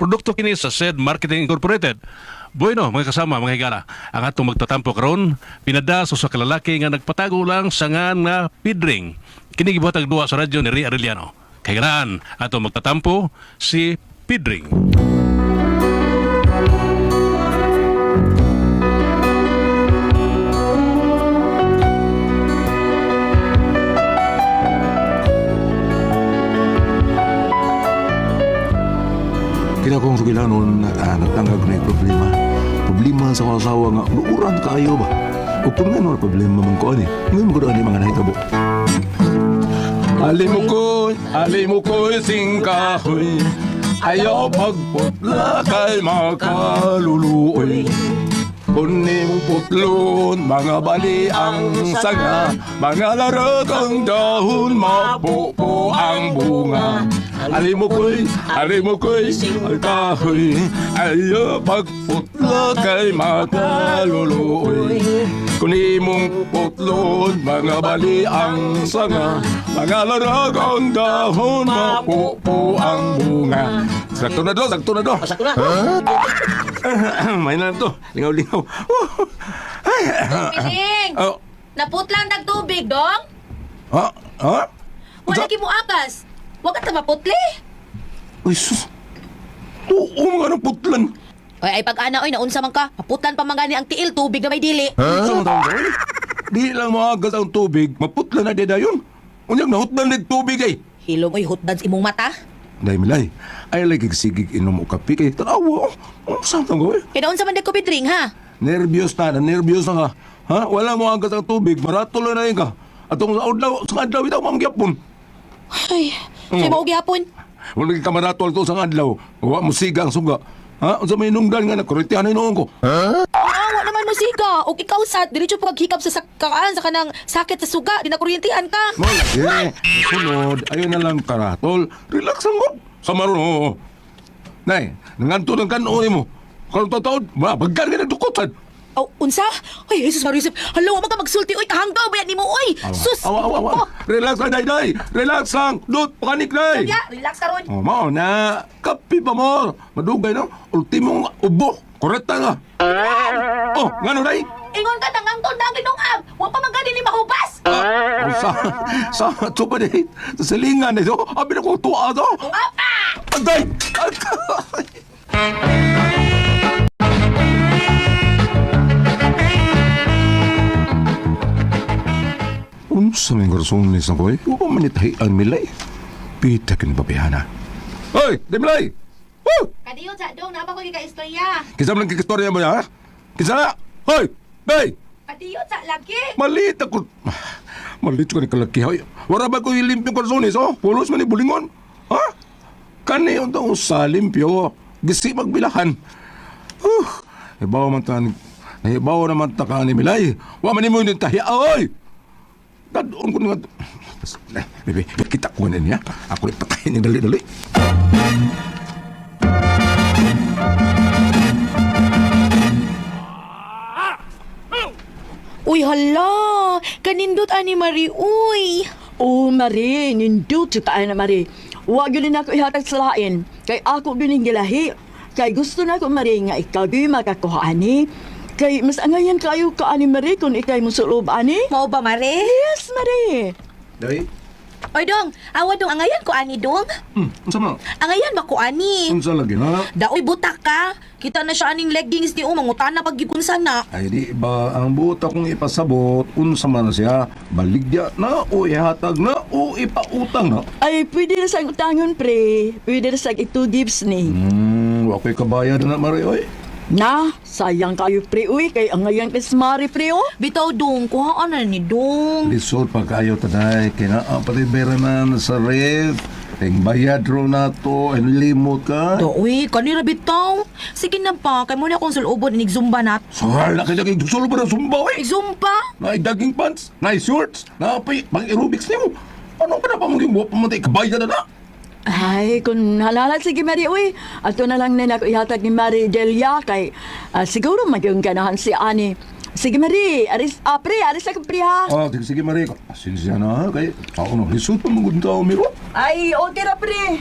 Produkto kini sa SED Marketing Incorporated. Bueno, mga kasama, mga higala, ang atong magtatampo karon pinada sa usa ka lalaki nga nagpatago lang sa ngan nga Pidring. Kini gibuhatag duwa sa radyo ni Ray Arellano. Kahigalaan, atong magtatampo si Pidring. Kaya kong sugilanon, nagtangag na yung problema. Problema sa akong asawa nga, luuran kaayo ba? O kung nga problema man ko ani, ngayon ko ani mga nahitabo. Alim ko, singkahoy, ayaw pagputla kay makaluluoy. Kunin mong putlon, mga bali ang sanga, mga larag ang dahon, mapupo ang bunga. Alimukoy, ang kahoy, ayaw pagputla kay makaluluoy. Kunin mong putlon, mga bali ang sanga, mga larag ang dahon, mapupo ang bunga. Sakto na do, sakto na do. Sakto na. May na to. Lingaw-lingaw. Piling! Oh. Naputlan dag tubig, dong? Ha? Ha? Wala mo akas. Wa ka ta maputli. Uy, sus. Oo, mga nang putlan. Ay, ay pag-ana oy naunsa man ka. Maputlan pa man gani ang tiil tubig na may dili. Ha? Sa mga taon di lang maagas ang tubig, maputlan na di dayon. Unyag nahutlan din tubig ay. Hilom oy hotdan sa imong mata. Day milay, ay lagi sigig inom o kape kay tanawa. Oh, saan tang gawin? Kay naunsa man dag ko bidring ha? Nervyos na, na-nervyos na ka. Ha? Wala mo agas ang tubig, maratol na rin ka. Atong sa adlaw, sa adlaw itaw mamgyapon. Ay, say mao gihapon. Wala ka maratol to sa adlaw. Wa mo siga ang suga. Ha? Unsa may nungdan nga nakuritihan noon ko. Awa naman mo siga. Og ikaw sa diretso pa hikap sa sakaan sa kanang sakit sa suga, di na kuryentehan ka. Mo lagi. Sunod, ayun na lang karatol. Relax ang god. Sa maron oo. Nay, nanganto ng kanon mo. Karon taon, ma baggan ka nagdukotan. Aw, unsa? Ay, Jesus Maria Joseph. Hala, wa man ka magsulti oy, kahanggaw ba yan nimo oy? Sus. Awa, awa, awa. Relax lang, day, day. Relax lang. Dut, panik, day. Ya, relax karon. Oh, mao na. Kapi pa mo. Madugay, no? Ultimong ubo. Korrekta nga. Oh, ngano, day? Ingon ka nangangtol na ang ginungab. Wa pa man gani ni mahubas. Ah, oh, sa, ito pa din. Sa silingan, ito. Abi na ko, tuwa to. Ungab ah! Aday! Aday! Unsa may rasones na ko eh? Wa man nitahian milay. Pita kini papihana. Hoy, di milay! Woo! Kadiyo sa dong, napa ko gika-istorya. Kinsa man kikistorya mo niya, ha? Kinsa na? Hoy! Bay! Kadiyo sa lagi. Malit ako. Malit ko ni kalaki. Hoy, wala ba ko ilimpyo kalsones, oh? Pulos man ni bulingon. Ha? Kani yung taong sa limpyo. Gisi magbilahan. Ibaw man ta, ibaw naman ta ka ni Milay. Wa man nimo yung tahi. Oy! Dadoon ko nga. Eh, bebe, kita ko na niya. Ako rin patayin yung dali-dali. Uy, hala. Kanindot ani Mari, uy. Oh, Marie, nindot sa taan na Marie. Huwag yun na ako ihatag sa lain. Kay ako yun ang gilahi. Kay gusto na ako, Marie, nga ikaw yun makakuha ani. Kay mas angayan kayo ka ani, Marie, kung ikay mo sulob ani. Mao ba, Mari? Yes, Marie. Dai? Oy, dong. Awa dong, angayan ko ani dong. Unsa man? Angayan ba ko ani? Unsa lagi na? Daoy butak ka. Kita na siya aning leggings ni umang utana pag gikunsa na. Ay di ba ang buta kong ipasabot unsa man na siya baligya na o ihatag na o ipautang na. Ay, pwede na sa utangon, pre. Pwede na sa ito gives ni. Wa ko'y kabayad na Mari oy. Na, sayang kayo, pre, uy. Kay angayan kay Mari, pre, oh. Bitaw dong, kuhaan na ni dong. Lisod pa kayo taday kinaa pati man sa ref. Ting bayad ro na to limot ka. Daoy, kanira bitaw. Sige na pa, kay mo na akong sulubon inig zumba nat. Sahal na kay sulo pa ng zumba oy. Zumba? Na jogging pants, na shorts, na pay pang aerobics nimo. Ano pa na pa mong wa pa man tay kabayad na na? Ay, kung halala, sige, Mari, uy. Ato na lang na ako ihatag ni Mari Delia kay siguro magyong ganahan si Ani. Sige, Mari, aris, pre, aris ako, pre, ha? Ah, sige, sige Mari. Pasensya na ha, kay ako no lisod pa mong tao miro. Ay, okay ra, pre.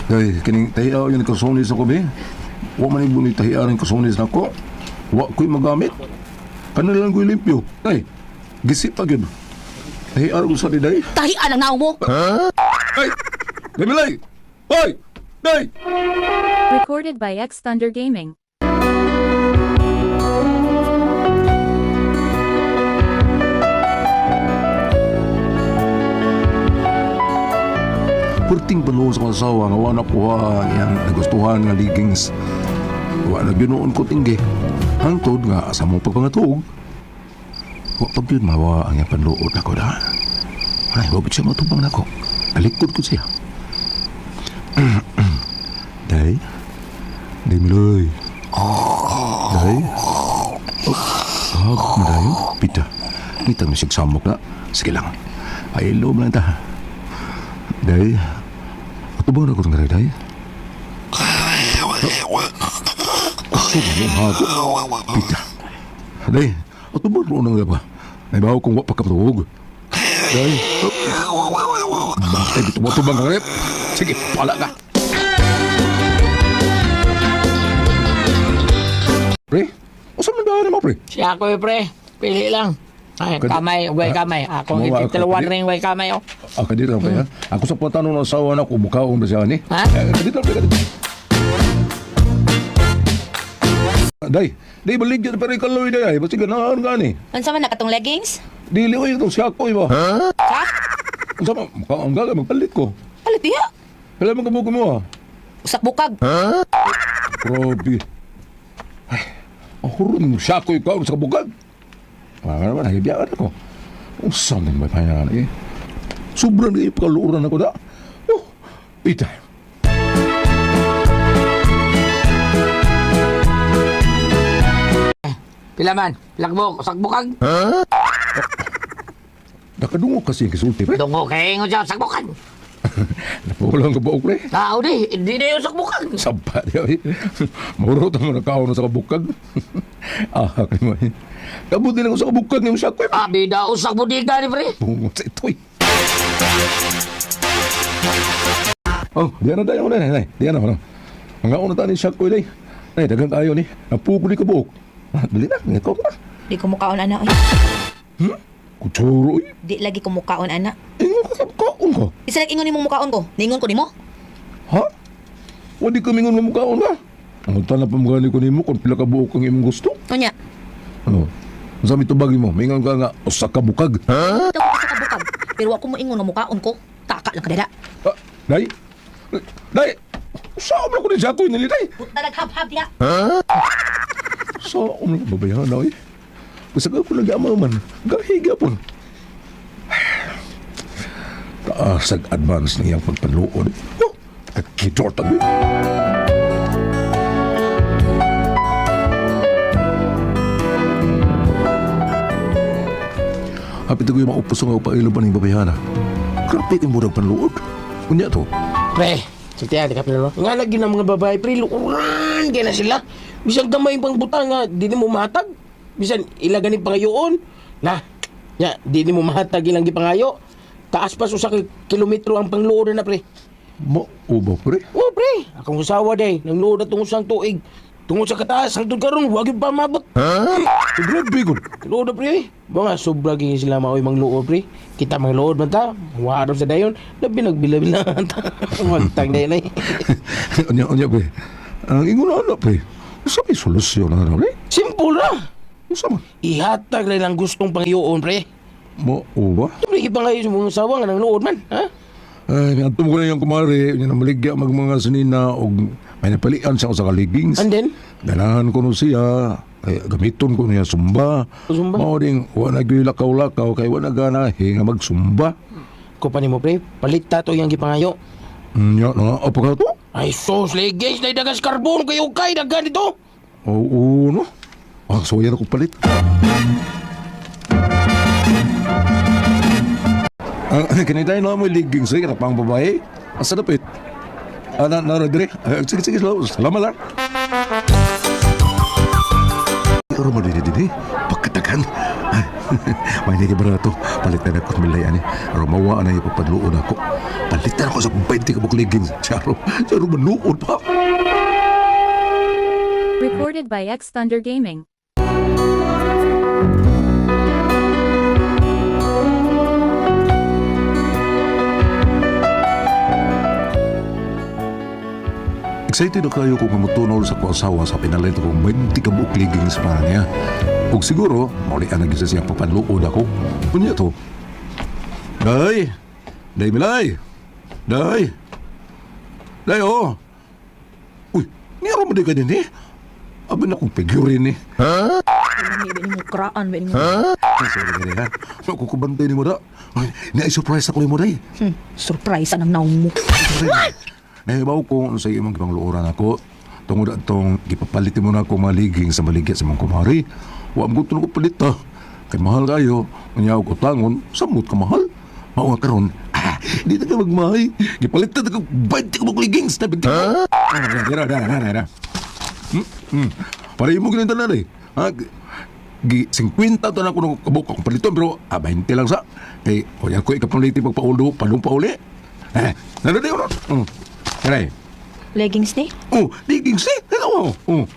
Day, kining tahiya yun kalsones ako be. Wa man ibon ni tahiya rin kalsones nako. Wa ko'y magamit. Kanila lang ko'y limpyo. Day, gisi pa gyud. Tahiya ko sa di day. Tahian ang naong mo. Ay! Day Milay! Hoy! Day! Recorded by X Thunder Gaming. Purting panuo sa kong asawa nga wala nakuha ang iyang nagustuhan nga leggings. Wala ginoon ko tinggi. Hangtod nga sa mong pagpangatuog. Wa pag yun mawa ang iyang panluod nako da. Ay, wa siya matubang nako. Alikod ko siya. Day? Day Miloy. Day? Oh, hagok mo dayo? Pita. Kita mo samok na. Sige lang. Ay, loob lang ta. Day, atubang na ko ng day. Ako, pita. Day, atubang ko ng ba? May bawo kung wa pa kapatuog. Day, bakit ito mo tubang ka rep? Sige, pala ka. Pre, usa man daan mo pre? Siya ako eh, pre. Pili lang. Ay, kamay, way kamay. Ako Mawa ka, ititalawan kadi- rin way kamay, oh. Ah, kadito lang pre, ha? Ako sa patanong ng asawa na ko, bukaon ba siya ni? Ha? Eh, kadito lang pre, kadito. Day, day baligya pa rin kaloy day. Basta ganahan ka ni. Unsa man na katong leggings? Dili oy itong siya ko iba. Ha? Unsa man mukha ang gaga magpalit ko. Palit diha. Pila man kabuok mo ah. Usak bukag. Grabe. Ay, ang hurot mo siya ko ikaw sa kabugag. Wala naman, nahibiyaan ako. Unsa man may pahinaan eh. Sobrang di pagkaluuran ako da. Oh, ita. Pila man. Pilakbok, usakbukag. Nakadungog kasi ang kisulti, pre. Dungo kay ingon siya, usakbukag. Napulang ka buok, pre. Tao di, hindi na yung usakbukag. Sampa niya, eh. Murot ang mga nakaon sa kabukag. Ah, kaya mo eh. Kabuti lang ko sa kabukag niyong siya ko eh. Ah, bida usak budiga ni pre. Bungot sa ito eh. Oh, diyan na tayo na, nay. Diyan na, ano. Ang una tayo ni siya ko, eh. Nay, dagang tayo ni. Napukuli ka buok. Ah, dali na, ikaw na. Di ko mukaon ana oy. Kutsuro eh. Di lagi ko mukaon ana. Ingon ka, kaon ka. Isa lang ingon nimong mukaon ko. Ningon ko nimo. Ha? Wadi ka mingon nga mukhaon ka. Ang unta na pamagani ko nimo kung pila ka buok ang imong gusto. Unya. Ano? Ang sa mitubag nimo, mingon ka nga usa ka bukag. Ito ko sa kabukag. Pero ako mo ingon nga mukaon ko. Taka lang kadada. Ah, day? Day! Saan mo na ko ni Jacoy nili, day? Buta naghab-hab diha. Saan mo na babayahan na, eh? Basta ka ko nag-ama man. Gahiga po. Taas ag advance na iyang pagpanluod. Oh, nagkidor tabi. Hapit ko yung maupos nga upailo pa ng babayhana. Grabe kang murag panluod. Unya to. Pre, sultihan, di ka pinalo. Nga lagi ng mga babae, pre, lukuran kaya na sila. Bisan gamay pang butang nga, di ni mo mahatag. Bisan ila ganin pangayoon. Na, nya, di ni mo mahatag ilang gipangayo. Taas pa sa kilometro ang pangluod na, pre. Mauba pre. Oh, pre, akong usawa day, nangluod na tungod sa tuig. Tungod sa kataas, hangtod karon wag yung pamabot. Grabe gud. Luod na, pre. Mga sobra gini sila maoy mangluod, pre. Kita mangluod man ta, warap sa dayon, labi nagbilabilahan ta. Magtang dayon ay. Unya unya pre. Ang ingon na pre. Usa may solusyon na na pre. Simple ra. Usa man. Ihatag na lang gustong pangayoon, pre. Mauba. Siyempre, ipangayo sa mga usawa nga nangluod man, ha? Ay, antum ko na yung kumari, unya na maligya mag mga sinina og may napalian siya sa leggings. And then? Ganahan ko no siya, kay gamiton ko niya sumba. Sumba? Mao ding wa na gyud lakaw-lakaw kay wa na ganahi nga magsumba. Ko pa nimo, pre, palit ta to yung gipangayo. Nya na apa ka to? Ay, sos, leggings, na dagas karbon, kayo kay, dagan dito. Oo no. Ah, so yan ako palit. Ang kanitay na mo leggings eh, pang babae. Asa dapit? Ana na dire. Ah, sige sige salamat. Salamat lang. Pero mo dili dili pagkatagan. Ay, may hindi barato. Palitan ako milay ani. Aron mawa na ipapadluon ako. Palitan ako sa 20 ka buok leggings. Charo, charo manuod pa. Recorded by X Thunder Gaming. Excited na kayo kung mamutunol sa akong asawa sa pinalit kong 20 ka buok leggings para niya. Ug siguro, mauli ang nagisa siyang papanluod ako. Unya to. Day! Day Milay! Day! Day oh! Uy, niyaro mo di ka din eh. Abi na kong figurine eh. Lami ba nimo kraan ba nimo. Ay, sorry ka rin ha. Makukubantay ni mo da. Ay, na-surprise ako ni mo day. Surprise anang naong mo. Nahibaw ko sa imong gipangluoran ako tungod atong gipapalit mo na ako mga liging sa maligya sa mong kumari. Wa mo ko palit ha. Kay mahal kayo, unya og utangon, samot ka mahal. Mao nga karon, di ta ka magmahay. Gipalit ta ka 20 ka ligings na 20. Ha? Dira dira dira dira. Hmm. Para imo gini tanan eh. Ha? Gi 50 to na ako nung kabuk akong paliton pero 20 lang sa. Kay oy ako ikapalit pagpaulo, palong pauli. Eh, nanood yun. Kaya. Leggings ni? Oh, leggings eh. Hello. Oh.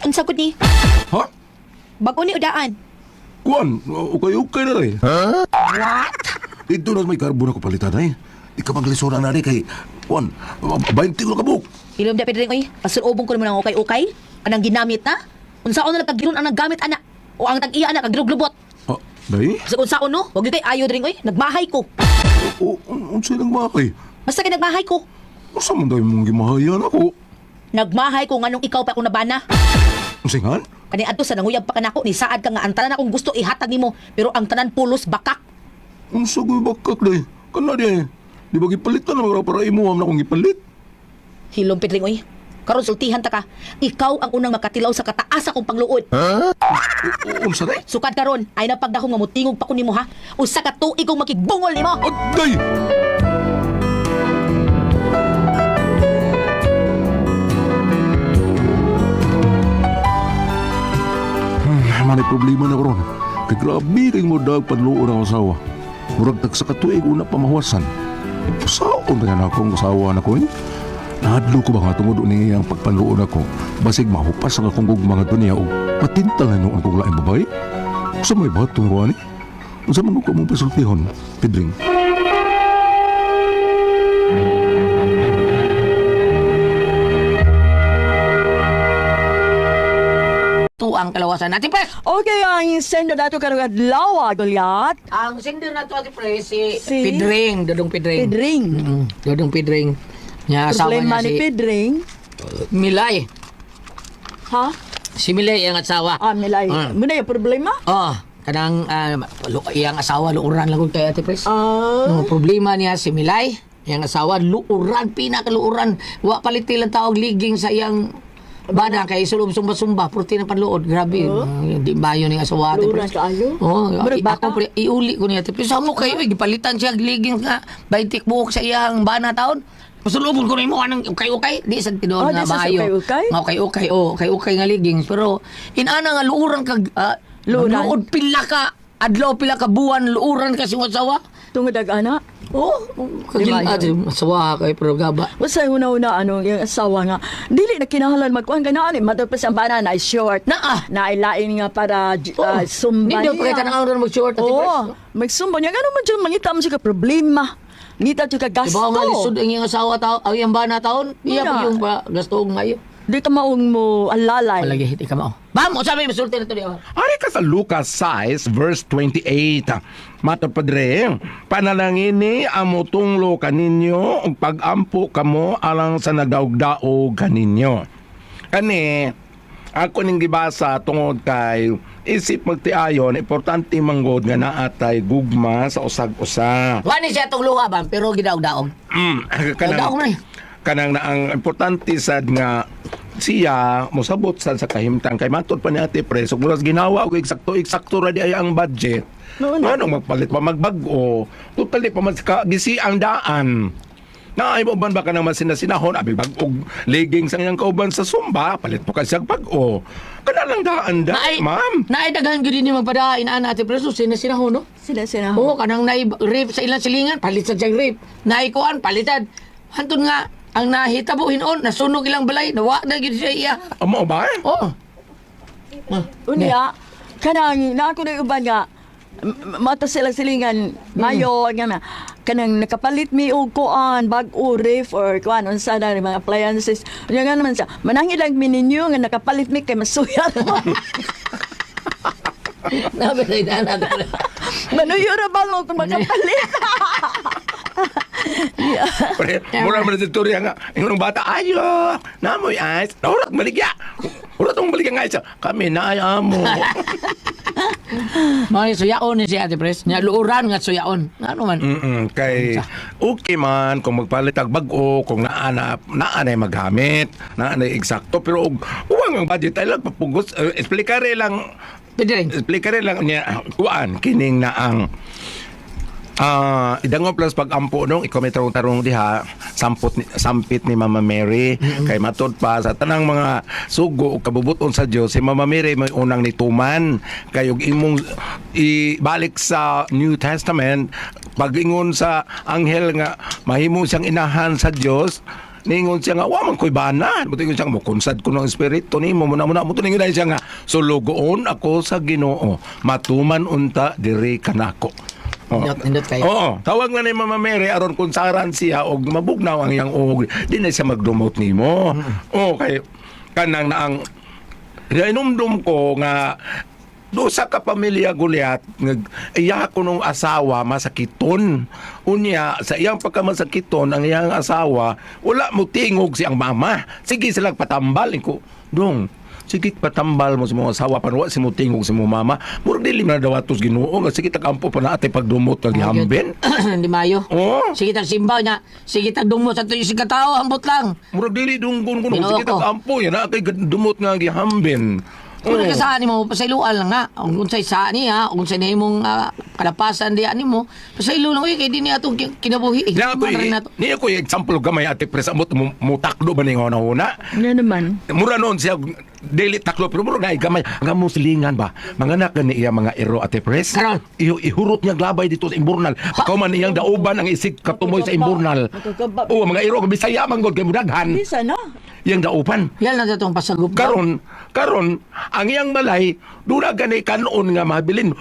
Unsa gud ni? Ha? Bag-o ni udaan. Kuan, okay-okay na rin. What? Dito na may karbo na ko palitan ay. Di ka maglisura na rin kay kuan, 20 ko kabuk. Ilom da Pedring oy, pasulobong ko naman ang ukay-ukay. Anang ginamit na? Unsaon na lang kagiron ang naggamit ana? O ang tag-iya ana kagiruglubot? Ah, dai? Sa unsaon no? Wag gyud kay ayo dring oy, nagmahay ko. O, unsa nang makay? Basta kay nagmahay ko. Unsa man dai mong gimahayan ako? Nagmahay ko nganong ikaw pa akong nabana. Unsa ngan? Kani adto sa nanguyab pa kanako ni saad ka nga ang tanan akong gusto ihatag nimo, pero ang tanan pulos bakak. Unsa ko'y bakak day? Kana di. Di ba gipalitan na mga para imo am na akong gipalit? Hilom Pedring oy. Karon sultihan ta ka. Ikaw ang unang makatilaw sa kataas akong pangluod. Unsa day? Sukad karon ay napagdahom nga motingog pa ko nimo ha. Usa ka tuig kong makigbungol nimo. Aday! Manay problema na karon. Kay grabe kay mo dag panluon ang asawa. Murag tag sa katuig una pa mahuwasan. Saon ba na akong asawa na ko eh? Nahadlo ko ba nga tungod ni iyang pagpanluon ako. Basig mahupas ang akong gugma nga niya og patintal na noon kong laing babae. Sa may bato ko ani? Unsa man ko mong pasultihon, Pedring? Tuang kalawasan natin, Pres. Okay, ang sender nato karong adlaw, Goliath. Ang sender nato ati Pres, si, Si? Pedring, Dodong Pedring. Pedring. Dodong Pedring. Nya asawa Problema niya ni si Pedring. Milay. Ha? Si Milay ang asawa. Ah, Milay. Ah. Muna yung problema? Oh, kanang iyang asawa luuran lang kay Ate Pres. Ah. Ang problema niya si Milay, iyang asawa luuran, pinakaluuran. Wa palit lang tawag liging sa iyang bana kay sulub sumba-sumba, purti na panluod. Grabe. Di bayo ni asawa Ate Luuran Pres. kaayo? Oh, Murag bata? ako pre, iuli ko niya. Ate Pres, samo kayo eh, gipalitan siya gliging nga 20 buok sa iyang bana taon. Pasulubon ko nimo anang ukay-ukay, di sa tinuod Ah, nga di sa maayo. ukay-ukay? Nga ukay-ukay, oh, ukay-ukay nga ligings. Pero inana nga luuran kag Luuran? luod pila ka adlaw pila ka buwan luuran ka sa asawa. Tungod ag ana. Oh, kagil Di ba, ate asawa kay pero gaba. Basta yung una-una, ano, yung asawa nga, dili na kinahanglan magkuhan ka na, ano, matapos ang bana na short. Naa. Na ilain nga para Oh, sumba Hindi daw pa kay ron mag-short ate Oo, Pres. magsumba niya. Ganun man dyan, mangita mo siya ka problema. Ngita siya ka gasto. Diba nga lisod ang iyang asawa tao, ang iyang bana taon, iya Wala. pa yung pa gasto og mayo. Di ka maong mo alalay. Palagi hiti ka mao. Bam, usa may masulti na to diya. Ari ka sa Lucas 6 verse 28. Mato padre, panalangin ni amo tunglo kaninyo ug pagampo kamo alang sa nagdaog-daog kaninyo. Kani ako ning gibasa tungod kay isip magtiayon importante manggod nga naatay gugma sa usag-usa. Wani siya tong luha bam, pero gidaog-daog. Kanang Daog man eh. Kanang na ang importante sad nga siya mosabot sad sa kahimtang kay matod pa ni Ate Pres ug mulas ginawa og eksakto eksakto ra di ay ang budget. Noon na. Ngano magpalit pa magbag-o, totally pa man ka gisi ang daan. Naay mo uban ba ka naman sinasinahon, abi bag-og leggings ang iyang kauban sa Zumba, palit po ka siyang bag-o. Kana lang daan da, ma'am. Naay daghan gyud ni magpadain ana, Ate Pres, sinasinahon, no? Sila sila. Oo, kanang naay rape sa ilang silingan, palit sa siyang rape. Naay kuan, palitan. Hantun nga, ang nahitabo hinuon, nasunog ilang balay, nawa na gyud siya iya. Amo ba? Oo. Unya, kanang na ako na uban nga mata sila silingan mayo nga na kanang nakapalit mi og kuan bag-o ref or kuan unsa na rin mga appliances. Unya nga naman siya, manangin lang mi ninyo nga nakapalit mi kay masuya. Nabi na na. Manuyo ra ba mo kung makapalit? Pre, mura man sa istorya nga. Ingon ng bata, ayo, namoy ice. Urat maligya. Urat ang maligya nga ice. Kami na ay amo. Mga suyaon ni si Ate Pres. Nya luuran nga suyaon. Ano man? Kay okay man kung magpalit ang bag-o, kung naa na naa na maggamit, naa na eksakto pero og uwang ang budget ay lang papugos, explikare lang. Pwede rin. Explikare lang niya kuan kining na ang idangop lang sa pag-ampo nung ikaw may tarong-tarong diha sampot ni, sampit ni Mama Mary. Kay matud pa sa tanang mga sugo o kabubuton sa Dios, si Mama Mary may unang nituman kay og imong ibalik sa New Testament, pag-ingon sa anghel nga mahimo siyang inahan sa Dios, ningon siya nga wa man ko'y bana. Mutingon siya nga mokonsad ko ng espiritu nimo muna muna mo ningon siya nga sulugoon ako sa Ginoo, matuman unta diri kanako. Oo. Nindot, nindot kayo. Oo. Tawag na ni Mama Mary aron kung saran siya og mabugnaw ang iyang og di na siya magdumot nimo. Oo, kay kanang naang inumdum ko nga do sa kapamilya Goliath nag iya ko nung asawa masakiton. Unya sa iyang pagkamasakiton ang iyang asawa wala mo tingog siyang mama, sige sila patambal ko dong. Sige patambal mo sa mga asawa pan wa si mo tingog sa mo mama, murag dili man dawatos Ginoo nga sige tagampo pa na ate pagdumot nga gihambin. Hindi mayo. Oo. Sige tag simbaw niya. Sige tag dumo sa tuyo si katao, ambot lang. Murag dili dunggon ko Ginoo sige ko. tagampo yan na kay dumot nga gihambin. Kung oh. Saan nimo pasayloan lang na. Kung unsay sa niya, kung unsay nahimong kalapasan diya nimo, pasaylo lang oy kay di niya atong kinabuhi. Niya ako Man rin nato. niya ko example gamay, Ate Pres, amot mo mutakdo ba ning una-una. Nga naman. Mura noon siya dili taklo pero mura na gamay ang among silingan ba mga anak ni iya mga ero, Ate Pres. Karon. Iyo ihurot niya glabay dito sa imburnal. Pagkaw man iyang dauban ang isig katumoy sa imburnal. Makakaba. Oo, mga ero Bisaya man gud kay mudaghan Bisa na. iyang dauban. Yan lang atong pasagup. Karon, karon ang iyang balay duna gani kanon nga mabilin.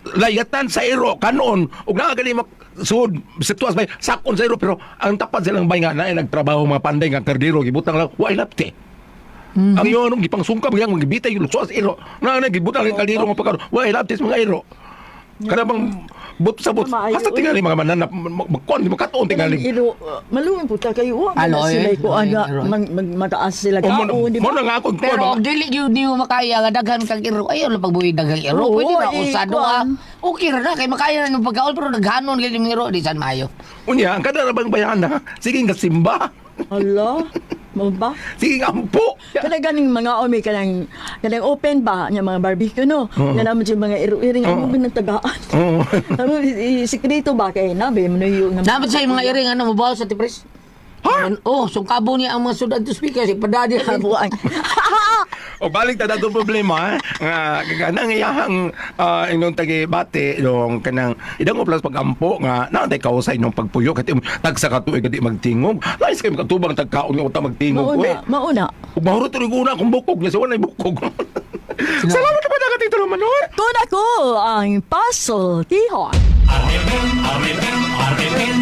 Layatan sa ero kanon ug naa gani sud sa tuas bay sakon sa ero pero ang tapad silang bay nga naay nagtrabaho mga panday nga kardero gibutang lang wa ilapte. Ang iyon nung gipangsungkab yang gibitay yung lukso sa ero. Na na gibutang ang kaldero nga pagkaron wa ilapte sa mga ero. Kada bang but sa but Maayo, hasta tingali mga mananap magkuan makatuon tingali. Iro, maluwin po ta kayo. Wa man Alo, na sila eh. kuan nga Iro. mataas sila O mo kaon, di mo ba? na nga ako kuan Pero mga- og dili gyud nimo makaya nga daghan kag iro, ayaw lang pagbuhi daghang iro. Oo, Pwede ba eh, usa duha? kuan. Okay ra na kay makaya na nimo pagkaon pero daghanon gyud imong iro di san maayo. Unya ang kada ra bang bayana sige nga simba. Hala, mo ba? Sige nga ampo. Kana ganing mga omi kanang kanang open ba nya mga barbecue no. Oo. Nga naman yung mga iro-iring amo binatagaan. Oo. Amo sikreto ba kay nabi mo yung nga. Dapat sa mga iring ano mabaw sa tipres. Ha? Oh, sungkabo niya ang mga sudan to speaker si padadi. Buang. O balik ta datong problema nga kanang iyahang inyong tagi bati yung kanang idang plus pagampo nga naantay kausay inyong pagpuyo kay tag sa katuig di magtingog lais kay makatubang tagkaon nga uta magtingog Mauna, we mauna. ug mahurot rin una akong bukog nga sa walay bukog. Salamat pa na katito naman no. Tuna ko ang puzzle tihon. RMN, RMN, RMN.